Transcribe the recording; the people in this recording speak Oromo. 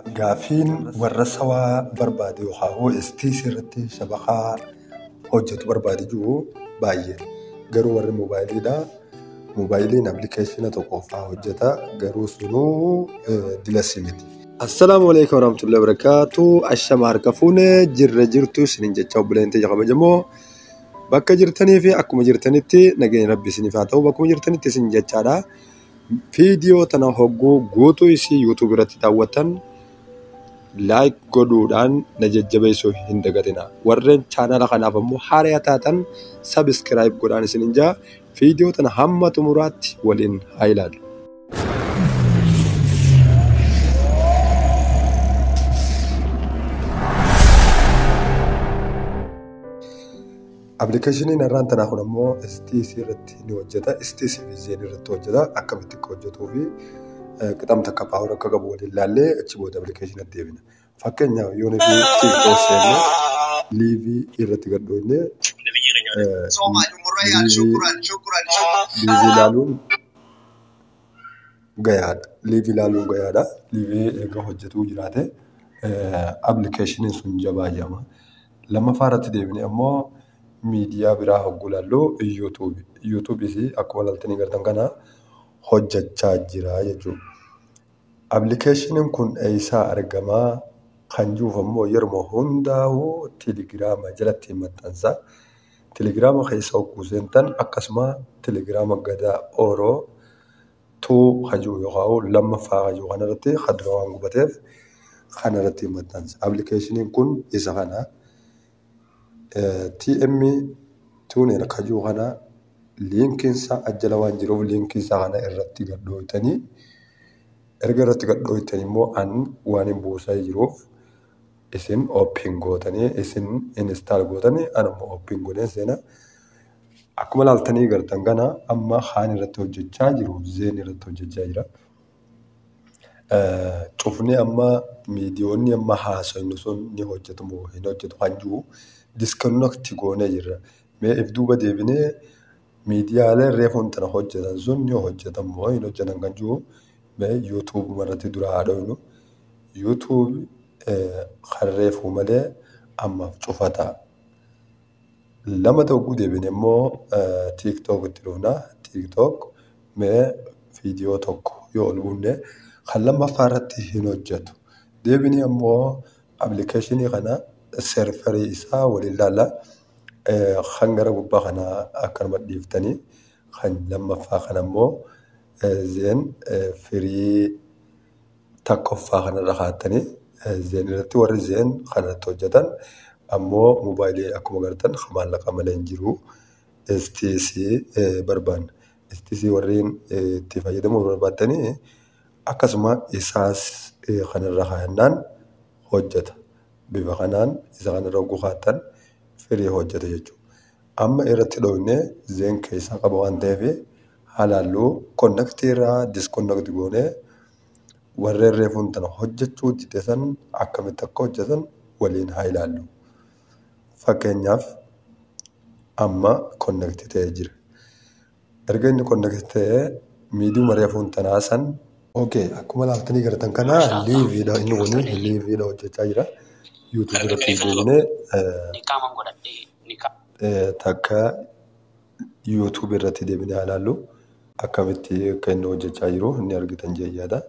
Gaafiin warra sawaa barbaade yookaan STC irratti shabakaa hojjetu barbaade jiru baay'ee. Garuu warri moobaayiliidha. Moobaayiliin appilikeeshina tokko fa'aa hojjeta. Garuu sunuu dilasii miti. Assalaamu alaikum warahmatullahi wabarakatuh. Ashama harka fuune jirra jirtu isiniin jecha obboleen teenya kabajamoo bakka jirtanii fi akkuma jirtanitti nageenya rabbi isiniif haa ta'u bakkuma jirtanitti isin jechaadha. Viidiyoo tana hogguu guutuu isii YouTube irratti daawwattan like godhuudhaan na jajjabeessuu hin dagatina. Warreen chaanala kanaaf ammoo haaraa taatan subscribe godhaan isiniin jaa. Viidiyoo tana hamma xumuraatti waliin haa ilaallu. Appilikeeshiniin har'aan tanaa kun ammoo STC irratti ni hojjeta. STC fi Zain irratti hojjeta. Akkamitti akka hojjetuu fi qixamta akka power akka qabu waliin ilaallee achi booda appilikeeshinatti deebina. Fakkeenyaaf yoo nuti TikTok seenne liivii irratti gad dhoofne liivii ilaaluun gayaadha. Liivii ilaaluun gayaadha. Liivii eega hojjetuu jiraate appilikeeshiniin sun jabaa jedhama. Lammaffaa irratti deebinee ammoo miidiyaa biraa hogguu ilaallu yuutuubi. Yuutuubis akkuma ilaaltanii gartan kana hojjechaa jira jechuudha. Appilikeeshiniin kun eessaa argamaa kan jiruuf ammoo yeroo hundaa'u telegiraama jalatti maxxansa. Telegiraama keessa hogguu seentan akkasuma telegiraama gadaa ooroo tuu kan jiru yookaan lammaffaa kan jiru kanarratti kan dura waan gubateef kanarratti maxxansa. Appilikeeshiniin kun isa kana. TM tuunel kan jiru kana liinkiin isaa ajjala waan jiruuf liinkii isaa kana irratti gad dhooytanii erga irratti gad dhooytanii immoo an waan hin buusaa jiruuf isin open gootanii isin install gootanii an ammoo open godheen seena. Akkuma ilaaltanii gartan kana amma haan irratti hojjechaa jiru Zain irratti hojjechaa jira. Cufnee amma miidiyoonni amma haasofnu sun ni hojjetu moo hin hojjetu kan jiru disconnect goonee jirra. Mee if duuba deebinee miidiyaaleen reefuun tana hojjetan sun ni hojjetan moo hin hojjetan kan jiru mee yuutuubuma irratti dura haa dhoofnu. YouTube kan reefuu malee ammaaf cufata. Lama ta'uu deebine immoo TikTok itti dhufna. TikTok mee viidiyoo tokko yoo ol buunne kan lammaffaa irratti hin hojjetu. Deebinee ammoo appilikeeshinii kana serverii isaa waliin ilaalla. Kan gara gubbaa kana akkanuma dhiiftanii kan lammaffaa kana ammoo Zain firii tokkoffaa kanarra kaa'attanii Zain irratti warri Zain kanarratti hojjetan ammoo moobaayilii akkuma agartan maallaqa malee hin jiru. STC barbaanna. STC warreen itti fayyadamuu barbaaddanii akkasuma isaas kanarra kaa'annaan hojjeta. Bifa kanaan isa kanarra hogguu kaa'attan firii hojjeta jechuudha. Amma irratti dhoofnee Zain keessaa qaba waan ta'eef halaalluu connect irraa disconnect goonee warreen reefuun tana hojjechuu dide san akkamitti akka hojjetan waliin haa ilaallu. Fakkeenyaaf amma connect ta'ee jira. Erga inni connect ta'ee miidiyuma reefuun tanaa san okay akkuma ilaaltanii gartan kana liiviidha inni kun liiviidha hojjechaa jira. YouTube irratti deebinee takka YouTube irratti deebinee haa ilaallu akkamitti akka inni hojjechaa jiru inni argitan jechuudha.